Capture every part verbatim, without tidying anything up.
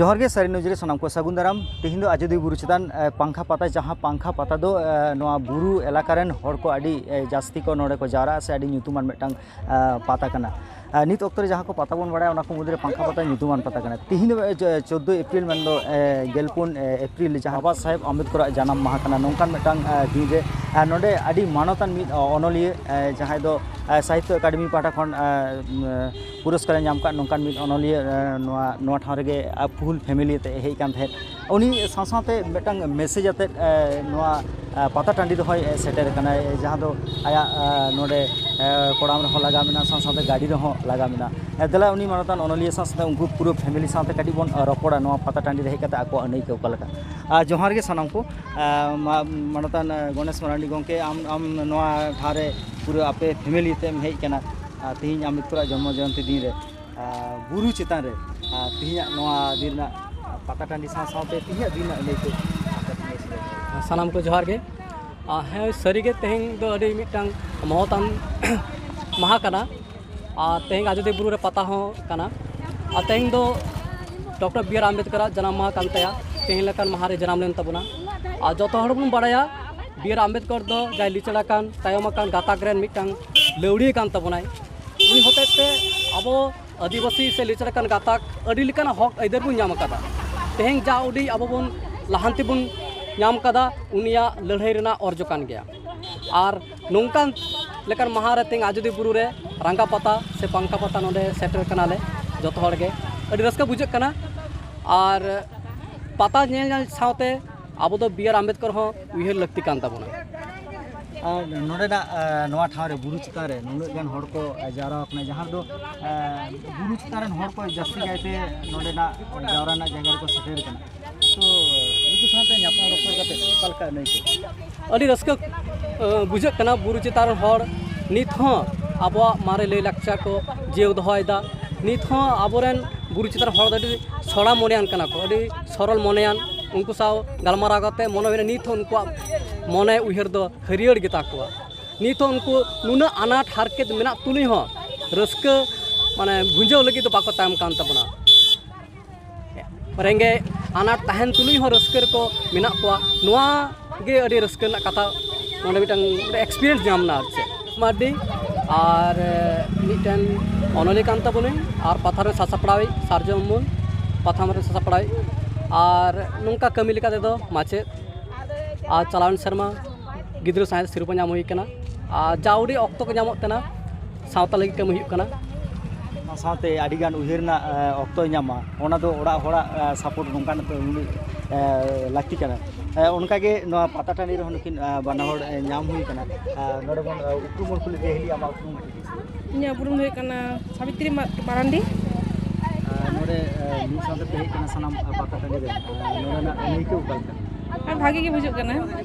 ᱡᱚᱦᱟᱨ ᱜᱮ ᱥᱟᱹᱨᱤ ᱱᱚᱡᱽ ᱨᱮ ᱥᱟᱱᱟᱢ ᱠᱚ ᱥᱟᱹᱜᱩᱱ ᱫᱟᱨᱟᱢ᱾ ᱛᱮᱦᱮᱧ ᱫᱚ ᱟᱡᱚᱫᱤᱭᱟᱹ ᱵᱩᱨᱩ ᱪᱮᱛᱟᱱ, ᱮ, ᱯᱟᱝᱠᱷᱟ ᱯᱟᱛᱟ, ᱡᱟᱦᱟᱸ ᱯᱟᱝᱠᱷᱟ ᱯᱟᱛᱟ ᱫᱚ, ᱮ, ᱱᱚᱣᱟ ᱵᱩᱨᱩ ᱮᱞᱟᱠᱟ ᱨᱮᱱ ᱦᱚᱲ ᱠᱚ ᱟᱹᱰᱤ, ᱮ, ᱡᱟᱹᱥᱛᱤ ᱠᱚ ᱱᱚᱰᱮ ᱠᱚ ᱡᱟᱣᱨᱟᱜᱼᱟ ᱥᱮ ᱟᱹᱰᱤ ᱧᱩᱛᱩᱢᱟᱱ ᱢᱤᱫᱴᱟᱝ, ᱮ, ᱯᱟᱛᱟ ᱠᱟᱱᱟ᱾ ᱮ, ᱱᱤᱛ ᱚᱠᱛᱚ ᱨᱮ ᱡᱟᱦᱟᱸ ᱠᱚ ᱯᱟᱛᱟ ᱵᱚᱱ ᱵᱟᱲᱟᱭᱟ, ᱚᱱᱟ ᱠᱚ ᱢᱩᱫᱽᱨᱮ ᱯᱟᱝᱠᱷᱟ ᱯᱟᱛᱟ ᱧᱩᱛᱩᱢᱟᱱ ᱯᱟᱛᱟ ᱠᱟᱱᱟ᱾ ᱛᱮᱦᱮᱧ ᱫᱚ, ᱮ, ᱪᱚ-, ᱪᱳᱫᱽᱫᱳᱭ ᱮᱯᱨᱤᱞ, ᱢᱮᱱᱫᱚ, ᱮ, ᱜᱮᱞ ᱯᱩᱱ, ᱮ, ᱮᱯᱨᱤᱞ, ᱡᱟᱦᱟᱸ ᱵᱟᱵᱟ ᱥᱟᱦᱮᱵᱽ ᱟᱢᱵᱮᱫᱽᱠᱚᱨᱟᱜ ᱡᱟᱱᱟᱢ ᱢᱟᱦᱟ ᱠᱟᱱᱟ, ᱱᱚᱝᱠᱟᱱ ᱢᱤᱫᱴᱟᱝ, ᱮ, ᱫᱤᱱ ᱨᱮ, ᱮ, ᱱᱚᱰᱮ ᱟᱹᱰᱤ ᱢᱟᱱᱚᱛᱟᱱ ᱢᱤᱫ, ᱚ-, ᱚᱱᱚᱞᱤᱭᱟᱹ, ᱮ, ᱡᱟᱦᱟᱸᱭ ᱫᱚ, ᱮ, ᱥᱟᱦᱤᱛᱛᱚ ᱮᱠᱟᱰᱮᱢᱤ ᱯᱟᱦᱴᱟ ᱠᱷᱚᱱ, ᱮ, ᱩᱢ, ᱯᱩᱨᱚᱥᱠᱟᱨᱮ ᱧᱟᱢ ᱠᱟᱜ ᱱᱚᱝᱠᱟᱱ ᱢᱤᱫ ᱚᱱᱚᱞᱤᱭᱟᱹ, ᱮ, ᱱᱚᱣᱟ, ᱱᱚᱣᱟ ᱴᱷᱟᱶ ᱨᱮᱜᱮ, ᱮ, ᱯᱷᱩᱞ ᱯᱷᱮᱢᱮᱞᱤ ᱟᱛᱮ ᱦᱮᱡ ᱠᱟᱱ ᱛᱟᱦᱮᱸᱫ᱾ ᱩᱱᱤ ᱥᱟᱶ ᱥᱟᱶᱛᱮ ᱢᱤᱫᱴᱟᱝ ᱢᱮᱥᱮᱡᱽ ᱟᱛᱮᱫ, ᱮ, ᱱᱚᱣᱟ, ᱮ, ᱯᱟᱛᱟ ᱴᱟᱺᱰᱤ ᱨᱮᱦᱚᱸᱭ, ᱮ, ᱥᱮᱴᱮᱨ ᱟᱠᱟᱱᱟᱭ, ᱡᱟᱦᱟᱸ ᱫᱚ ᱟᱭᱟᱜ, ᱮ, ᱱᱚᱰᱮ, ᱮ, ᱠᱚᱲᱟᱢ ᱨᱮᱦᱚᱸ ᱞᱟᱜᱟᱣ ᱢᱮᱱᱟᱜᱼᱟ, ᱥᱟᱶ ᱥᱟᱶᱛᱮ ᱜᱟᱹᱰᱤ ᱨᱮᱦᱚᱸ ᱞᱟᱜᱟᱣ ᱢᱮᱱᱟᱜᱼᱟ᱾ ᱮ, ᱫᱮᱞᱟ ᱩᱱᱤ ᱢᱟᱱᱚᱛᱟᱱ ᱚᱱᱚᱞᱤᱭᱟᱹ ᱥᱟᱶ ᱥᱟᱶᱛᱮ ᱩᱱᱠᱩ ᱯᱩᱨᱟᱹ ᱯᱷᱮᱢᱮᱞᱤ ᱥᱟᱶᱛᱮ ᱠᱟᱹᱴᱤᱡ ᱵᱚᱱ, ᱮ, ᱨᱚᱯᱚᱲᱟ ᱱᱚᱣᱟ ᱯᱟᱛᱟ ᱴᱟᱺᱰᱤ ᱨᱮ ᱦᱮᱡ ᱠᱟᱛᱮ ᱟᱠᱚᱣᱟᱜ ᱟᱹᱱᱟᱹᱭᱠᱟᱹᱣ ᱚᱠᱟ ᱞᱮᱠᱟ᱾ ᱟᱨ ᱡᱚᱦᱟᱨ ᱜᱮ ᱥᱟᱱᱟᱢ ᱠᱚ, ᱮ, ᱢᱟ-, ᱢᱟᱱᱚᱛᱟᱱ, ᱮ, ᱜᱚᱱᱮᱥ ᱢᱟᱨᱟᱱᱰᱤ ᱜᱚᱢᱠᱮ, ᱟᱢ, ᱟᱢ ᱱᱚᱣᱟ ᱴᱷᱟᱶ ᱨᱮ ᱯᱩᱨᱟᱹ ᱟᱯᱮ ᱯᱷᱮᱢᱮᱞᱤ ᱛᱮᱢ ᱦᱮᱡ ᱟᱠᱟᱱᱟ᱾ ᱟᱨ ᱛᱮᱦᱮᱧ ᱟᱢᱵᱮᱫᱽᱠᱚᱨᱟᱜ ᱡᱚᱱᱢᱚ ᱡᱚᱭᱚᱱᱛᱤ ᱫᱤᱱ ᱨᱮ, ᱟᱨ ᱵᱩᱨᱩ ᱪᱮᱛᱟᱱ ᱨᱮ, ᱟᱨ ᱛᱮᱦᱮᱧᱟᱜ ᱱᱚᱣᱟ ᱫᱤᱱ ᱨᱮᱱᱟᱜ ᱯᱟᱛᱟ ᱴᱟᱺᱰᱤ ᱥᱟᱶ ᱥᱟᱶᱛᱮ ᱛᱮᱦᱮᱧᱟᱜ ᱫᱤᱱ ᱨᱮᱱᱟᱜ ᱞᱟᱹᱭ ᱛᱮ᱾ ᱥᱟᱱᱟᱢ ᱠᱚ ᱡᱚᱦᱟᱨ ᱜᱮ᱾ ᱟᱨ ᱦᱮᱸ, ᱥᱟᱹᱨᱤᱜᱮ ᱛᱮᱦᱮᱧ ᱫᱚ ᱟᱹᱰᱤ ᱢᱤᱫᱴᱟᱝ ᱢᱚᱦᱚᱛᱟᱱ ᱢᱟᱦᱟ ᱠᱟᱱᱟ᱾ ᱟᱨ ᱛᱮᱦᱮᱧ ᱟᱡᱚᱫᱤᱭᱟᱹ ᱵᱩᱨᱩ ᱨᱮ ᱯᱟᱛᱟ ᱦᱚᱸ ᱠᱟᱱᱟ᱾ ᱟᱨ ᱛᱮᱦᱮᱧ ᱫᱚ ᱰᱚᱠᱴᱚᱨ ᱵᱤ ᱟᱨ ᱟᱢᱵᱮᱫᱽᱠᱚᱨᱟᱜ ᱡᱟᱱᱟᱢ ᱢᱟᱦᱟ ᱠᱟᱱ ᱛᱟᱭᱟ᱾ ᱛᱮᱦᱮᱧ ᱞᱮᱠᱟᱱ ᱢᱟᱦᱟ ᱨᱮ ᱡᱟᱱᱟᱢ ᱞᱮᱱ ᱛᱟᱵᱚᱱᱟ᱾ ᱟᱨ ᱡᱚᱛᱚ ᱦᱚᱲ ᱵᱚᱱ ᱵᱟᱲᱟᱭᱟ, ᱵᱤ ᱟᱨ ᱟᱢᱵᱮᱫᱽᱠᱚᱨ ᱫᱚ ᱡᱟᱭ ᱞᱤᱪᱟᱹᱲ ᱟᱠᱟᱱ, ᱛᱟᱭᱚᱢ ᱟᱠᱟᱱ ᱜᱟᱛᱟᱠ ᱨᱮᱱ ᱢᱤᱫᱴᱟᱝ ᱞᱟᱹᱣᱲᱤᱭᱟᱹ ᱠᱟᱱ ᱛᱟᱵᱚᱱᱟᱭ᱾ ᱩᱱᱤ ᱦᱚᱛᱮᱡ ᱛᱮ ᱟᱵᱚ ᱟᱹᱫᱤᱵᱟᱹᱥᱤ ᱥᱮ ᱞᱤᱪᱟᱹᱲ ᱟᱠᱟᱱ ᱜᱟᱛᱟᱠ ᱟᱹᱰᱤ ᱞᱮᱠᱟᱱᱟᱜ ᱦᱚᱠ ᱟᱹᱭᱫᱟᱹᱨ ᱵᱚᱱ ᱧᱟᱢ ᱟᱠᱟᱫᱟ᱾ ᱛᱮᱦᱮᱧ ᱡᱟ ᱩᱰᱤᱡ ᱟᱵᱚ ᱵᱚᱱ ᱞᱟᱦᱟᱱᱛᱤ ᱵᱚᱱ ᱧᱟᱢ ᱟᱠᱟᱫᱟ, ᱩᱱᱤᱭᱟᱜ ᱞᱟᱹᱲᱦᱟᱹᱭ ᱨᱮᱱᱟᱜ ᱚᱨᱡᱚ ᱠᱟᱱ ᱜᱮᱭᱟ᱾ ᱟᱨ ᱱᱚᱝᱠᱟᱱ ᱞᱮᱠᱟᱱ ᱢᱟᱦᱟ ᱨᱮ ᱛᱮᱦᱮᱧ ᱟᱡᱚᱫᱤᱭᱟᱹ ᱵᱩᱨᱩ ᱨᱮ ᱨᱟᱸᱜᱟ ᱯᱟᱛᱟ ᱥᱮ ᱯᱟᱝᱠᱷᱟ ᱯᱟᱛᱟ ᱱᱚᱰᱮ ᱥᱮᱴᱮᱨ ᱠᱟᱱᱟᱞᱮ ᱡᱚᱛᱚ ᱦᱚᱲ ᱜᱮ᱾ ᱟᱹᱰᱤ ᱨᱟᱹᱥᱠᱟᱹ ᱵᱩᱡᱷᱟᱹᱜ ᱠᱟᱱᱟ᱾ ᱟᱨ ᱯᱟᱛᱟ ᱧᱮᱞ ᱧᱮᱞ ᱥᱟᱶᱛᱮ ᱟᱵᱚ ᱫᱚ ᱵᱤ ᱟᱨ ᱟᱢᱵᱮᱫᱽᱠᱚᱨ ᱦᱚᱸ ᱩᱭᱦᱟᱹᱨ ᱞᱟᱹᱠᱛᱤ ᱠᱟᱱ ᱛᱟᱵᱚᱱᱟ᱾ ᱟᱨ ᱱᱚᱰᱮᱱᱟᱜ, ᱮ, ᱱᱚᱣᱟ ᱴᱷᱟᱶ ᱨᱮ, ᱵᱩᱨᱩ ᱪᱮᱛᱟᱱ ᱨᱮ ᱱᱩᱱᱟᱹᱜ ᱜᱟᱱ ᱦᱚᱲ ᱠᱚ, ᱮ, ᱡᱟᱣᱨᱟ ᱟᱠᱟᱱᱟ, ᱡᱟᱦᱟᱸ ᱨᱮᱫᱚ, ᱮ, ᱵᱩᱨᱩ ᱪᱮᱛᱟᱱ ᱨᱮᱱ ᱦᱚᱲ ᱠᱚ ᱡᱟᱹᱥᱛᱤ ᱠᱟᱭᱛᱮ ᱱᱚᱰᱮᱱᱟᱜ ᱡᱟᱣᱨᱟ ᱨᱮᱱᱟᱜ ᱡᱟᱭᱜᱟ ᱨᱮᱠᱚ ᱥᱮᱴᱮᱨ ᱠᱟᱱᱟ᱾ ᱛᱚ ᱩᱱᱠᱩ ᱥᱟᱶᱛᱮ ᱧᱟᱯᱟᱢ ᱨᱚᱯᱚᱲ ᱠᱟᱛᱮ ᱚᱠᱟ ᱞᱮᱠᱟ ᱟᱹᱱᱟᱹᱭᱠᱟᱹᱣ? ᱟᱹᱰᱤ ᱨᱟᱹᱥᱠᱟᱹ, ᱮ, ᱵᱩᱡᱷᱟᱹᱜ ᱠᱟᱱᱟ᱾ ᱵᱩᱨᱩ ᱪᱮᱛᱟᱱ ᱨᱮᱱ ᱦᱚᱲ ᱱᱤᱛ ᱦᱚᱸ ᱟᱵᱚᱣᱟᱜ ᱢᱟᱨᱮ ᱞᱟᱹᱭᱼᱞᱟᱠᱪᱟᱨ ᱠᱚ ᱡᱤᱭᱟᱹᱣ ᱫᱚᱦᱚᱭᱮᱫᱟ᱾ ᱱᱤᱛ ᱦᱚᱸ ᱟᱵᱚᱨᱮᱱ ᱵᱩᱨᱩ ᱪᱮᱛᱟᱱ ᱨᱮᱱ ᱦᱚᱲ ᱫᱚ ᱟᱹᱰᱤ ᱥᱚᱲᱟ ᱢᱚᱱᱮᱭᱟᱱ ᱠᱟᱱᱟ ᱠᱚ, ᱟᱹᱰᱤ ᱥᱚᱨᱚᱞ ᱢᱚᱱᱮᱭᱟᱱ᱾ ᱩᱱᱠᱩ ᱥᱟᱶ ᱜᱟᱞᱢᱟᱨᱟᱣ ᱠᱟᱛᱮ ᱢᱚᱱᱮ ᱦᱩᱭᱱᱟ ᱱᱤᱛ ᱦᱚᱸ ᱩᱱᱠᱩᱣᱟᱜ ᱢᱚᱱᱮ ᱩᱭᱦᱟᱹᱨ ᱫᱚ ᱦᱟᱹᱨᱭᱟᱹᱲ ᱜᱮᱛᱟ ᱠᱚᱣᱟ᱾ ᱱᱤᱛ ᱦᱚᱸ ᱩᱱᱠᱩ ᱱᱩᱱᱟᱹᱜ ᱟᱱᱟᱴ ᱦᱟᱨᱠᱮᱛ ᱢᱮᱱᱟᱜ ᱛᱩᱞᱩᱡ ᱦᱚᱸ ᱨᱟᱹᱥᱠᱟᱹ, ᱢᱟᱱᱮ, ᱵᱷᱩᱸᱡᱟᱹᱣ ᱞᱟᱹᱜᱤᱫ ᱫᱚ ᱵᱟᱠᱚ ᱛᱟᱭᱚᱢ ᱠᱟᱱ ᱛᱟᱵᱚᱱᱟ᱾ ᱨᱮᱸᱜᱮᱡ ᱟᱱᱟᱴ ᱛᱟᱦᱮᱱ ᱛᱩᱞᱩᱡ ᱦᱚᱸ ᱨᱟᱹᱥᱠᱟᱹ ᱨᱮᱠᱚ ᱢᱮᱱᱟᱜ ᱠᱚᱣᱟ᱾ ᱱᱚᱣᱟ ᱜᱮ ᱟᱹᱰᱤ ᱨᱟᱹᱥᱠᱟᱹ ᱨᱮᱱᱟᱜ ᱠᱟᱛᱷᱟ, ᱱᱚᱰᱮ ᱢᱤᱫᱴᱟᱝ ᱮᱠᱥᱯᱤᱨᱤᱭᱮᱱᱥ ᱧᱟᱢ ᱮᱱᱟ ᱟᱨ ᱪᱮᱫ᱾ ᱢᱟᱨᱰᱤ ᱟᱨ ᱢᱤᱫᱴᱮᱱ ᱚᱱᱚᱞᱤᱭᱟᱹ ᱠᱟᱱ ᱛᱟᱵᱚᱱᱟᱹᱧ ᱟᱨ ᱯᱟᱛᱷᱟᱢ ᱨᱮ ᱥᱟᱥᱟᱯᱲᱟᱣᱤᱡ ᱥᱟᱨᱡᱚᱢ ᱢᱩᱞ, ᱯᱟᱛᱷᱟᱢ ᱨᱮ ᱥᱟᱥᱟᱯᱲᱟᱣᱤᱡ᱾ ᱟᱨ ᱱᱚᱝᱠᱟ ᱠᱟᱹᱢᱤ ᱞᱮᱠᱟ ᱛᱮᱫᱚ ᱢᱟᱪᱮᱫ, ᱟᱨ ᱪᱟᱞᱟᱣᱮᱱ ᱥᱮᱨᱢᱟ ᱜᱤᱫᱽᱨᱟᱹ ᱥᱟᱶᱦᱮᱫ ᱥᱤᱨᱯᱟᱹ ᱧᱟᱢ ᱦᱩᱭ ᱠᱟᱱᱟ᱾ ᱟᱨ ᱡᱟ ᱩᱰᱤᱡ ᱚᱠᱛᱚ ᱠᱚ ᱧᱟᱢᱚᱜ ᱠᱟᱱᱟ, ᱥᱟᱶᱛᱟ ᱞᱟᱹᱜᱤᱫ ᱠᱟᱹᱢᱤ ᱦᱩᱭᱩᱜ ᱠᱟᱱᱟ᱾ ᱚᱱᱟ ᱥᱟᱶᱛᱮ ᱟᱹᱰᱤᱜᱟᱱ ᱩᱭᱦᱟᱹᱨ ᱨᱮᱱᱟᱜ, ᱮ, ᱚᱠᱛᱚᱭ ᱧᱟᱢᱟ, ᱚᱱᱟ ᱫᱚ ᱚᱲᱟᱜ ᱦᱚᱲᱟᱜ, ᱮ, ᱥᱟᱯᱳᱨᱴ ᱱᱚᱝᱠᱟᱱᱟᱜ ᱫᱚ ᱩᱱᱟᱹᱜ, ᱮ, ᱞᱟᱹᱠᱛᱤ ᱠᱟᱱᱟ᱾ ᱮ, ᱚᱱᱠᱟᱜᱮ ᱱᱚᱣᱟ ᱯᱟᱛᱟ ᱴᱟᱺᱰᱤ ᱨᱮᱦᱚᱸ ᱱᱩᱠᱤᱱ, ᱮ, ᱵᱟᱱᱟ ᱦᱚᱲ, ᱮ, ᱧᱟᱢ ᱦᱩᱭ ᱠᱟᱱᱟ᱾ ᱮ, ᱱᱚᱰᱮ ᱵᱚᱱ, ᱮ, ᱩᱯᱨᱩᱢ ᱦᱚᱲ ᱠᱚ ᱞᱟᱹᱜᱤᱫ ᱦᱤᱞᱤ ᱟᱢᱟᱜ ᱩᱯᱨᱩᱢ ᱠᱟᱹᱴᱤᱡ᱾ ᱤᱧᱟᱹᱜ ᱩᱯᱨᱩᱢ ᱫᱚ ᱦᱩᱭᱩᱜ ᱠᱟᱱᱟ ᱥᱟᱵᱤᱛᱨᱤ ᱢᱟ-, ᱢᱟᱨᱟᱱᱰᱤ᱾ ᱟᱨ ᱱᱚᱰᱮ, ᱮ, ᱢᱤᱫ ᱥᱟᱶᱛᱮ ᱯᱮ ᱦᱮᱡ ᱠᱟᱱᱟ ᱥᱟᱱᱟᱢ, ᱮ, ᱯᱟᱛᱟ ᱴᱟᱺᱰᱤ ᱨᱮ, ᱮ, ᱱᱚᱰᱮᱱᱟᱜ ᱟᱹᱱᱟᱹᱭᱠᱟᱹᱣ ᱚᱠᱟ ᱞᱮᱠᱟ? ᱟᱨ ᱵᱷᱟᱜᱮ ᱜᱮ ᱵᱩᱡᱩᱜ ᱠᱟᱱᱟ,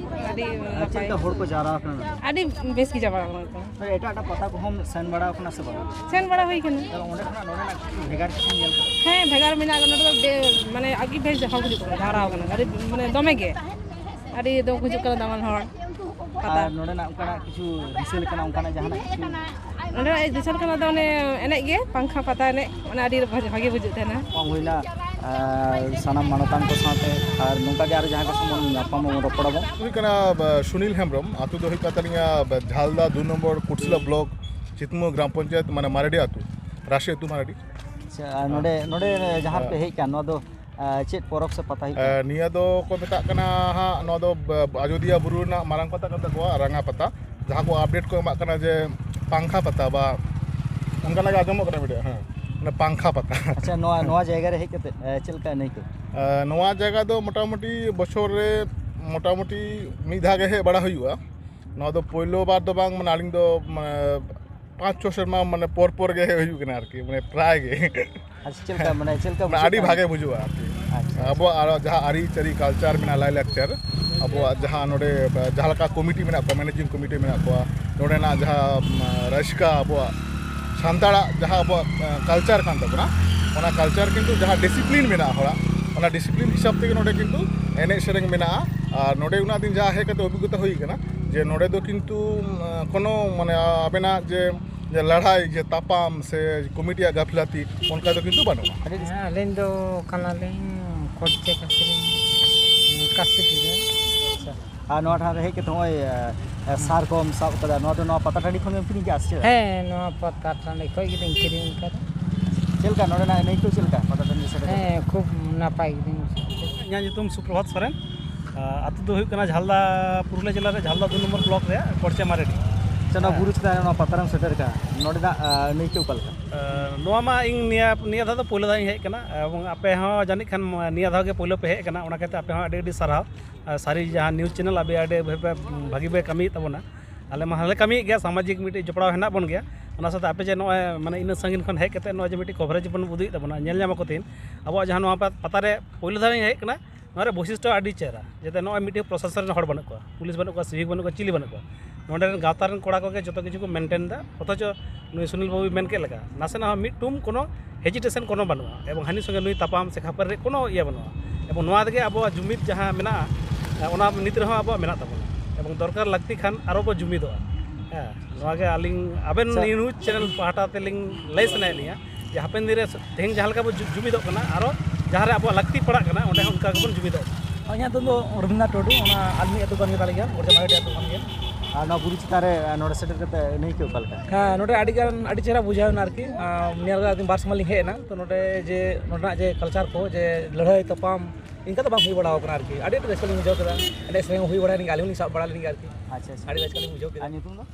ᱟᱹᱰᱤ ᱟᱨ ᱪᱮᱫ ᱱᱟᱯᱟᱭ᱾ ᱞᱮᱠᱟ ᱦᱚᱲ ᱠᱚ ᱡᱟᱣᱨᱟ ᱟᱠᱟᱱᱟ ᱱᱚᱰᱮ? ᱟᱹᱰᱤ ᱵᱮᱥ ᱜᱮ ᱡᱟᱣᱨᱟ ᱟᱠᱟᱱᱟ ᱠᱚ᱾ ᱛᱚ ᱮᱴᱟᱜ ᱮᱴᱟᱜ ᱯᱟᱛᱟ ᱠᱚᱦᱚᱸᱢ ᱥᱮᱱ ᱵᱟᱲᱟ ᱟᱠᱟᱱᱟ ᱥᱮ ᱵᱟᱝ? ᱥᱮᱱ ᱵᱟᱲᱟ ᱦᱩᱭ ᱠᱟᱱᱟ᱾ ᱛᱟᱦᱞᱮ ᱚᱸᱰᱮ ᱠᱷᱚᱱᱟᱜ ᱱᱚᱰᱮᱱᱟᱜ ᱠᱤᱪᱷᱩ ᱵᱷᱮᱜᱟᱨ ᱠᱤᱪᱷᱩᱢ ᱧᱮᱞ ᱠᱟᱫᱟ? ᱦᱮᱸ, ᱵᱷᱮᱜᱟᱨ ᱢᱮᱱᱟᱜᱼᱟ᱾ ᱱᱚᱰᱮ ᱫᱚ ᱵᱮ-, ᱢᱟᱱᱮ ᱟᱹᱰᱤ ᱵᱮᱥ ᱦᱚᱲ ᱠᱚ ᱦᱤᱡᱩᱜ ᱠᱟᱱᱟ, ᱡᱟᱣᱨᱟ ᱟᱠᱟᱱᱟ ᱟᱹᱰᱤ, ᱢᱟᱱᱮ ᱫᱚᱢᱮ ᱜᱮ᱾ ᱟᱹᱰᱤ ᱫᱚᱢ ᱠᱚ ᱦᱤᱡᱩᱜ ᱠᱟᱱᱟ ᱫᱟᱢᱟᱱ ᱦᱚᱲ᱾ ᱯᱟᱛᱟ᱾ ᱟᱨ ᱱᱚᱰᱮᱱᱟᱜ ᱚᱱᱠᱟᱱᱟᱜ ᱠᱤᱪᱷᱩ ᱫᱤᱥᱟᱹ ᱞᱮᱠᱟᱱᱟᱜ ᱚᱱᱠᱟᱱᱟᱜ ᱡᱟᱦᱟᱱᱟᱜ ᱠᱤᱪᱷᱩ? ᱱᱚᱰᱮᱱᱟᱜ ᱫᱤᱥᱟᱹ ᱞᱮᱠᱟᱱᱟᱜ ᱫᱚ ᱚᱱᱮ ᱮᱱᱮᱡ ᱜᱮ, ᱯᱟᱝᱠᱷᱟ ᱯᱟᱛᱟ ᱮᱱᱮᱡ, ᱚᱱᱟ ᱟᱹᱰᱤ ᱵᱷᱟᱜᱮ, ᱵᱷᱟᱜᱮ ᱵᱩᱡᱩᱜ ᱛᱟᱦᱮᱱᱟ᱾ ᱵᱟᱝ ᱦᱩᱭᱱᱟ, ᱟᱨ ᱥᱟᱱᱟᱢ ᱢᱟᱱᱚᱛᱟᱱ ᱠᱚ ᱥᱟᱶᱛᱮ ᱟᱨ ᱱᱚᱝᱠᱟ ᱜᱮ ᱟᱨᱚ ᱡᱟᱦᱟᱸᱭ ᱠᱚ ᱥᱟᱶ ᱵᱚᱱ ᱧᱟᱯᱟᱢᱟ, ᱵᱚᱱ ᱨᱚᱯᱚᱲᱟᱵᱚᱱ᱾ ᱦᱩᱭ ᱠᱟᱱᱟ, ᱵᱟ, ᱥᱩᱱᱤᱞ ᱦᱮᱢᱵᱨᱚᱢ, ᱟᱹᱛᱩ ᱫᱚ ᱦᱩᱭᱩᱜ ᱠᱟᱱ ᱛᱟᱹᱞᱤᱧᱟ, ᱵᱟ, ᱡᱷᱟᱞᱫᱟ ᱫᱩ ᱱᱚᱢᱵᱚᱨ ᱠᱩᱴᱥᱤᱞᱟ ᱵᱞᱚᱠ, ᱪᱤᱛᱢᱳ ᱜᱨᱟᱢ ᱯᱚᱧᱪᱟᱭᱮᱛ, ᱢᱟᱱᱮ ᱢᱟᱨᱮᱰᱤ ᱟᱹᱛᱩ, ᱨᱟᱥᱤ ᱟᱹᱛᱩ ᱢᱟᱨᱮᱰᱤ᱾ ᱟᱪᱪᱷᱟ, ᱟᱨ ᱱᱚᱰᱮ, ᱱᱚᱰᱮ ᱡᱟᱦᱟᱸ ᱨᱮᱯᱮ ᱦᱮᱸ᱾ ᱦᱮᱡ ᱠᱟᱱ, ᱱᱚᱣᱟ ᱫᱚ, ᱟᱨ, ᱪᱮᱫ ᱯᱚᱨᱚᱵᱽ ᱥᱮ ᱯᱟᱛᱟ ᱦᱩᱭᱩᱜ ᱠᱟᱱᱟ? ᱟᱨ ᱱᱤᱭᱟᱹ ᱫᱚ ᱠᱚ ᱢᱮᱛᱟᱜ ᱠᱟᱱᱟ ᱦᱟᱸᱜ, ᱱᱚᱣᱟ ᱫᱚ ᱵᱟ-, ᱟᱡᱚᱫᱤᱭᱟᱹ ᱵᱩᱨᱩ ᱨᱮᱱᱟᱜ ᱢᱟᱨᱟᱝ ᱯᱟᱛᱟ ᱠᱟᱱ ᱛᱟᱠᱚᱣᱟ, ᱨᱟᱸᱜᱟ ᱯᱟᱛᱟ, ᱡᱟᱦᱟᱸ ᱠᱚ ᱟᱯᱰᱮᱴ ᱠᱚ ᱮᱢᱟᱜ ᱠᱟᱱᱟ ᱡᱮ ᱯᱟᱝᱠᱷᱟ ᱯᱟᱛᱟ ᱵᱟ ᱚᱱᱠᱟᱱᱟᱜ ᱜᱮ ᱟᱸᱡᱚᱢᱚᱜ ᱠᱟᱱᱟ ᱢᱤᱫᱴᱮᱡ, ᱦᱮᱸ, ᱚᱱᱟ ᱯᱟᱝᱠᱷᱟ ᱯᱟᱛᱟ᱾ ᱟᱪᱪᱷᱟ, ᱱᱚᱣᱟ, ᱱᱚᱣᱟ ᱡᱟᱭᱜᱟ ᱨᱮ ᱦᱮᱡ ᱠᱟᱛᱮ, ᱮ, ᱪᱮᱫ ᱞᱮᱠᱟ ᱟᱹᱱᱟᱹᱭᱠᱟᱹᱣ? ᱟᱨ ᱱᱚᱣᱟ ᱡᱟᱭᱜᱟ ᱫᱚ ᱢᱚᱴᱟᱢᱩᱴᱤ ᱵᱚᱪᱷᱚᱨ ᱨᱮ ᱢᱚᱴᱟᱢᱩᱴᱤ ᱢᱤᱫ ᱫᱷᱟᱣ ᱜᱮ ᱦᱮᱡ ᱵᱟᱲᱟ ᱦᱩᱭᱩᱜᱼᱟ᱾ ᱱᱚᱣᱟ ᱫᱚ ᱯᱳᱭᱞᱳ ᱵᱟᱨ ᱫᱚ ᱵᱟᱝ, ᱢᱟᱱᱮ ᱟᱹᱞᱤᱧ ᱫᱚ, ᱢᱟᱱᱮ, ᱯᱟᱸᱪ ᱪᱷᱚ ᱥᱮᱨᱢᱟ ᱢᱟᱱᱮ ᱯᱚᱨ ᱯᱚᱨ ᱜᱮ ᱦᱮᱡ ᱦᱩᱭᱩᱜ ᱠᱟᱱᱟ ᱟᱨᱠᱤ, ᱢᱟᱱᱮ ᱯᱨᱟᱭ ᱜᱮ᱾ ᱟᱪᱪᱷᱟ, ᱪᱮᱫ ᱞᱮᱠᱟ, ᱢᱟᱱᱮ ᱪᱮᱫ ᱞᱮᱠᱟ ᱢᱟᱱᱮ ᱵᱩᱡᱷᱟᱹᱜ ᱟᱹᱰᱤ ᱠᱟᱱᱟ? ᱵᱷᱟᱜᱮ ᱵᱩᱡᱷᱟᱹᱜᱼᱟ ᱟᱨᱠᱤ᱾ ᱟᱪᱪᱷᱟ, ᱟᱪᱪᱷᱟ᱾ ᱟᱵᱚᱣᱟᱜ ᱟᱨᱚ ᱡᱟᱦᱟᱸ ᱟᱹᱨᱤᱪᱟᱹᱞᱤ, ᱠᱟᱞᱪᱟᱨ ᱢᱮᱱᱟᱜᱼᱟ, ᱞᱟᱭᱼᱞᱟᱠᱪᱟᱨ, ᱟᱵᱚᱣᱟᱜ ᱡᱟᱦᱟᱸ ᱱᱚᱰᱮ ᱡᱟᱦᱟᱸ ᱞᱮᱠᱟ ᱠᱚᱢᱤᱴᱤ ᱢᱮᱱᱟᱜ ᱠᱚᱣᱟ, ᱢᱮᱱᱮᱡᱤᱝ ᱠᱚᱢᱤᱴᱤ ᱢᱮᱱᱟᱜ ᱠᱚᱣᱟ, ᱱᱚᱰᱮᱱᱟᱜ ᱡᱟᱦᱟᱸ, ᱩᱢ, ᱨᱟᱹᱥᱠᱟᱹ, ᱟᱵᱚᱣᱟᱜ ᱥᱟᱱᱛᱟᱲᱟᱜ ᱡᱟᱦᱟᱸ ᱟᱵᱚᱣᱟᱜ, ᱮᱸ, ᱠᱟᱞᱪᱟᱨ ᱠᱟᱱ ᱛᱟᱵᱚᱱᱟ, ᱚᱱᱟ ᱠᱟᱞᱪᱟᱨ ᱠᱤᱱᱛᱩ ᱡᱟᱦᱟᱸ ᱰᱤᱥᱤᱯᱞᱤᱱ ᱢᱮᱱᱟᱜᱼᱟ ᱦᱚᱲᱟᱜ, ᱚᱱᱟ ᱰᱤᱥᱤᱯᱞᱤᱱ ᱦᱤᱥᱟᱹᱵ ᱛᱮᱜᱮ ᱱᱚᱰᱮ ᱠᱤᱱᱛᱩ ᱮᱱᱮᱡ ᱥᱮᱨᱮᱧ ᱢᱮᱱᱟᱜᱼᱟ᱾ ᱟᱨ ᱱᱚᱰᱮ ᱩᱱᱟᱹᱜ ᱫᱤᱱ ᱡᱟᱦᱟᱸ ᱦᱮᱡ ᱠᱟᱛᱮ ᱚᱵᱷᱤᱜᱽᱜᱚᱛᱟ ᱦᱩᱭ ᱠᱟᱱᱟ ᱡᱮ ᱱᱚᱰᱮ ᱫᱚ ᱠᱤᱱᱛᱩ, ᱮᱸ, ᱠᱳᱱᱳ ᱢᱟᱱᱮ ᱟᱵᱮᱱᱟᱜ ᱡᱮ, ᱡᱮ ᱞᱟᱹᱲᱦᱟᱹᱭ, ᱡᱮ ᱛᱟᱯᱟᱢ ᱥᱮ ᱠᱚᱢᱤᱴᱤᱭᱟᱜ ᱜᱟᱯᱷᱤᱞᱟᱛᱤ, ᱚᱱᱠᱟ ᱫᱚ ᱠᱤᱱᱛᱩ ᱵᱟᱹᱱᱩᱜᱼᱟ᱾ ᱦᱮᱸ, ᱟᱹᱞᱤᱧ ᱫᱚ ᱠᱟᱱᱟᱞᱤᱧ ᱯᱚᱨᱪᱟ ᱠᱟᱹᱥᱤ ᱠᱟᱹᱥᱤ ᱨᱮ᱾ ᱟᱪᱪᱷᱟ᱾ ᱟᱨ ᱱᱚᱣᱟ ᱴᱷᱟᱶ ᱨᱮ ᱦᱮᱡ ᱠᱟᱛᱮ ᱱᱚᱜᱼᱚᱭ, ᱮ, ᱮ, ᱥᱟᱨ ᱠᱚᱢ ᱥᱟᱵ ᱠᱟᱫᱟ, ᱱᱚᱣᱟ ᱫᱚ ᱱᱚᱣᱟ ᱯᱟᱛᱟ ᱴᱟᱺᱰᱤ ᱠᱷᱚᱱ ᱜᱮᱢ ᱠᱤᱨᱤᱧ ᱠᱟᱜᱼᱟ ᱥᱮ ᱪᱮᱫ? ᱦᱮᱸ, ᱱᱚᱣᱟ ᱯᱟᱛᱟ ᱴᱟᱺᱰᱤ ᱠᱷᱚᱱ ᱜᱮᱞᱤᱧ ᱠᱤᱨᱤᱧ ᱟᱠᱟᱫᱟ᱾ ᱪᱮᱫ ᱞᱮᱠᱟ ᱱᱚᱰᱮᱱᱟᱜ ᱟᱹᱱᱟᱹᱭᱠᱟᱹᱣ ᱪᱮᱫ ᱞᱮᱠᱟ ᱯᱟᱛᱟ ᱴᱟᱺᱰᱤ ᱥᱮᱴᱮᱨ ᱠᱟᱛᱮ? ᱦᱮᱸ, ᱠᱷᱩᱵ ᱱᱟᱯᱟᱭ ᱜᱮᱞᱤᱧ ᱵᱩᱡᱷᱟᱹᱣ ᱠᱮᱫᱟ᱾ ᱤᱧᱟᱹᱜ ᱧᱩᱛᱩᱢ ᱥᱩᱯᱨᱚᱵᱷᱟᱛ ᱥᱚᱨᱮᱱ᱾ ᱟ, ᱟᱹᱛᱩ ᱫᱚ ᱦᱩᱭᱩᱜ ᱠᱟᱱᱟ ᱡᱷᱟᱞᱫᱟ, ᱯᱩᱨᱩᱞᱤᱭᱟᱹ ᱡᱮᱞᱟ ᱨᱮ ᱡᱷᱟᱞᱫᱟ ᱫᱩ ᱱᱚᱢᱵᱚᱨ ᱵᱞᱚᱠ ᱨᱮᱭᱟᱜ ᱠᱚᱲᱪᱟ ᱢᱟᱨᱮᱰᱤ᱾ ᱟᱪᱪᱷᱟ, ᱱᱚᱣᱟ ᱦᱮᱸ᱾ ᱵᱩᱨᱩ ᱪᱮᱛᱟᱱ ᱨᱮ ᱱᱚᱣᱟ ᱯᱟᱛᱟ ᱨᱮᱢ ᱥᱮᱴᱮᱨ ᱠᱟᱱᱟ, ᱱᱚᱰᱮᱱᱟᱜ, ᱟ, ᱟᱹᱱᱟᱹᱭᱠᱟᱹᱣ ᱚᱠᱟ ᱞᱮᱠᱟ? ᱟ, ᱱᱚᱣᱟ ᱢᱟ ᱤᱧ ᱱᱤᱭᱟᱹ, ᱱᱤᱭᱟᱹ ᱫᱷᱟᱣ ᱫᱚ ᱯᱳᱭᱞᱳ ᱫᱷᱟᱣ ᱤᱧ ᱦᱮᱡ ᱠᱟᱱᱟ, ᱮᱵᱚᱝ ᱟᱯᱮ ᱦᱚᱸ ᱡᱟᱹᱱᱤᱡ ᱠᱷᱟᱱ ᱱᱤᱭᱟᱹ ᱫᱷᱟᱣ ᱜᱮ ᱯᱳᱭᱞᱳ ᱯᱮ ᱦᱮᱡ ᱠᱟᱱᱟ, ᱚᱱᱟ ᱠᱷᱟᱹᱛᱤᱨ ᱟᱯᱮ ᱦᱚᱸ ᱟᱹᱰᱤ ᱟᱹᱰᱤ ᱥᱟᱨᱦᱟᱣ᱾ ᱟᱨ ᱥᱟᱹᱨᱤ ᱡᱟᱦᱟᱸ news channel ᱟᱯᱮ ᱟᱹᱰᱤ ᱵᱷᱟᱹᱜᱤ ᱯᱮ, ᱵᱷᱟᱹᱜᱤ ᱯᱮ ᱠᱟᱹᱢᱤᱭᱮᱫ ᱛᱟᱵᱚᱱᱟ᱾ ᱟᱞᱮ ᱢᱟ ᱦᱟᱞᱮ ᱠᱟᱹᱢᱤᱭᱮᱫ ᱜᱮᱭᱟ, ᱥᱟᱢᱟᱡᱤᱠ ᱢᱤᱫᱴᱤᱡ ᱡᱚᱯᱲᱟᱣ ᱦᱮᱱᱟᱜ ᱵᱚᱱ ᱜᱮᱭᱟ, ᱚᱱᱟ ᱥᱟᱶᱛᱮ ᱟᱯᱮ ᱡᱮ ᱱᱚᱜᱼᱚᱭ ᱢᱟᱱᱮ ᱤᱱᱟᱹ ᱥᱟᱺᱜᱤᱧ ᱠᱷᱚᱱ ᱦᱮᱡ ᱠᱟᱛᱮ ᱱᱚᱜᱼᱚᱭ ᱡᱮ ᱢᱤᱫᱴᱤᱡ coverage ᱵᱚᱱ ᱩᱫᱩᱜ ᱮᱫ ᱛᱟᱵᱚᱱᱟ, ᱧᱮᱞ ᱧᱟᱢ ᱟᱠᱚ ᱛᱤᱦᱤᱧ ᱟᱵᱚᱣᱟᱜ ᱡᱟᱦᱟᱸ ᱱᱚᱣᱟ ᱯᱟ-, ᱯᱟᱛᱟ ᱨᱮ ᱯᱳᱭᱞᱳ ᱫᱷᱟᱣ ᱤᱧ ᱦᱮᱡ ᱠᱟᱱᱟ, ᱱᱚᱣᱟ ᱨᱮ ᱵᱳᱭᱥᱤᱥᱴᱚ ᱟᱹᱰᱤ ᱪᱮᱦᱨᱟ, ᱡᱟᱛᱮ ᱱᱚᱜᱼᱚᱭ ᱢᱤᱫᱴᱤᱡ ᱯᱨᱚᱥᱟᱥᱚᱱ ᱨᱮᱱ ᱦᱚᱲ ᱵᱟᱹᱱᱩᱜ ᱠᱚᱣᱟ, ᱯᱩᱞᱤᱥ ᱵᱟᱹᱱᱩᱜ ᱠᱚᱣᱟ, ᱥᱤᱵᱷᱤᱠ ᱵᱟᱹᱱᱩᱜ ᱠᱚᱣᱟ, ᱪᱤᱞᱤ ᱵᱟᱹᱱᱩᱜ ᱠᱚᱣᱟ᱾ ᱱᱚᱰᱮ ᱨᱮᱱ ᱜᱟᱶᱛᱟ ᱨᱮᱱ ᱠᱚᱲᱟ ᱠᱚᱜᱮ ᱡᱚᱛᱚ ᱠᱤᱪᱷᱩ ᱠᱚ maintain ᱮᱫᱟ, ᱚᱛᱷᱚᱪᱚ ᱱᱩᱭ ᱥᱩᱱᱤᱞ ᱵᱟᱹᱵᱩᱭ ᱢᱮᱱ ᱠᱮᱫ ᱞᱮᱠᱟ, ᱱᱟᱥᱮᱱᱟᱜ ᱦᱚᱸ ᱢᱤᱫ ᱴᱩᱢ ᱠᱳᱱᱳ hesitation ᱠᱳᱱᱳ ᱵᱟᱹᱱᱩᱜᱼᱟ, ᱮᱵᱚᱝ ᱦᱟᱹᱱᱤ ᱥᱚᱸᱜᱮ ᱱᱩᱭ ᱛᱟᱯᱟᱢ ᱥᱮ ᱠᱷᱟᱹᱯᱟᱹᱨᱤ ᱨᱮ ᱠᱳᱱᱳ ᱤᱭᱟᱹ ᱵᱟᱹᱱᱩᱜᱼᱟ᱾ ᱮᱵᱚᱝ ᱱᱚᱣᱟ ᱨᱮᱜᱮ ᱟᱵᱚᱣᱟᱜ ᱡᱩᱢᱤᱫ ᱡᱟᱦᱟᱸ ᱢᱮᱱᱟᱜᱼᱟ, ᱚᱱᱟ ᱱᱤᱛ ᱨᱮᱦᱚᱸ ᱟᱵᱚᱣᱟᱜ ᱢᱮᱱᱟᱜ ᱛᱟᱵᱚᱱᱟ, ᱮᱵᱚᱝ ᱫᱚᱨᱠᱟᱨ ᱞᱟᱹᱠᱛᱤ ᱠᱷᱟᱱ ᱟᱨᱚ ᱵᱚ ᱡᱩᱢᱤᱫᱚᱜᱼᱟ᱾ ᱦᱮᱸ, ᱱᱚᱣᱟ ᱜᱮ ᱟᱹᱞᱤᱧ ᱟᱵᱮᱱ ᱟᱪᱪᱷᱟ᱾ news channel ᱯᱟᱦᱴᱟ ᱛᱮᱞᱤᱧ ᱞᱟᱹᱭ ᱥᱟᱱᱟᱭᱮᱫ ᱞᱤᱧᱟ ᱡᱮ ᱦᱟᱯᱮᱱ ᱫᱤᱱ ᱨᱮ ᱛᱮᱦᱮᱧ ᱡᱟᱦᱟᱸ ᱞᱮᱠᱟ ᱵᱚ ᱡᱩ-, ᱡᱩᱢᱤᱫᱚᱜ ᱠᱟᱱᱟ, ᱟᱨᱚ ᱡᱟᱦᱟᱸ ᱨᱮ ᱟᱵᱚᱣᱟᱜ ᱞᱟᱹᱠᱛᱤ ᱯᱟᱲᱟᱜ ᱠᱟᱱᱟ, ᱚᱸᱰᱮ ᱦᱚᱸ ᱚᱱᱠᱟ ᱜᱮᱵᱚᱱ ᱡᱩᱢᱤᱫᱚᱜ ᱢᱟ᱾ ᱤᱧᱟᱹᱜ ᱧᱩᱛᱩᱢ ᱫᱚ ᱨᱚᱵᱤᱱᱫᱨᱚᱱᱟᱛᱷ ᱴᱩᱰᱩ, ᱚᱱᱟ ᱟᱞᱢᱤ ᱟᱹᱛᱩ ᱠᱟᱱ ᱜᱮ ᱛᱟᱞᱮ ᱜᱮᱭᱟ, ᱜᱚᱲᱡᱟ ᱢᱟᱨᱮ ᱟᱹᱛᱩ ᱠᱟᱱ ᱜᱮᱭᱟ᱾ ᱟᱨ ᱱᱚᱣᱟ ᱵᱩᱨᱩ ᱪᱮᱛᱟᱱ ᱨᱮ, ᱱᱚᱰᱮ ᱥᱮᱴᱮᱨ ᱠᱟᱛᱮ ᱟᱹᱱᱟᱹᱭᱠᱟᱹᱣ ᱚᱠᱟ ᱞᱮᱠᱟ? ᱦᱮᱸ, ᱱᱚᱰᱮ ᱟᱹᱰᱤ ᱜᱟᱱ, ᱟᱹᱰᱤ ᱪᱮᱦᱨᱟ ᱵᱩᱡᱷᱟᱹᱣ ᱮᱱᱟ ᱟᱨᱠᱤ᱾ ᱟᱸ, ᱧᱮᱞ ᱠᱟᱫᱟ ᱵᱟᱨ ᱥᱮᱨᱢᱟ ᱞᱤᱧ ᱦᱮᱡ ᱮᱱᱟ, ᱛᱚ ᱱᱚᱰᱮ ᱡᱮ ᱱᱚᱰᱮᱱᱟᱜ ᱡᱮ culture ᱠᱚ, ᱡᱮ ᱞᱟᱹᱲᱦᱟᱹᱭ ᱛᱟᱯᱟᱢ, ᱤᱱᱠᱟ ᱫᱚ ᱵᱟᱝ ᱦᱩᱭ ᱵᱟᱲᱟ ᱟᱠᱟᱱᱟ ᱟᱨᱠᱤ᱾ ᱟᱹᱰᱤ ᱟᱹᱰᱤ ᱨᱟᱹᱥᱠᱟᱹ ᱞᱤᱧ ᱵᱩᱡᱷᱟᱹᱣ ᱠᱮᱫᱟ᱾ ᱮᱱᱮᱡ ᱥᱮᱨᱮᱧ ᱦᱚᱸ ᱦᱩᱭ ᱵᱟᱲᱟᱭᱮᱱ ᱜᱮᱭᱟ, ᱟᱹᱞᱤᱧ ᱦᱚᱸᱞᱤᱧ ᱥᱟᱵ ᱵᱟᱲᱟ ᱞᱮᱱ ᱜᱮᱭᱟ ᱟᱨᱠᱤ᱾ ᱟᱪᱪᱷᱟ, ᱟᱪᱪᱷᱟ᱾ ᱟᱹᱰᱤ ᱨᱟᱹᱥᱠᱟᱹ ᱞᱤᱧ ᱵᱩᱡᱷᱟᱹᱣ ᱠᱮᱫᱟ᱾ ᱟᱨ ᱧᱩᱛᱩᱢ ᱫᱚ?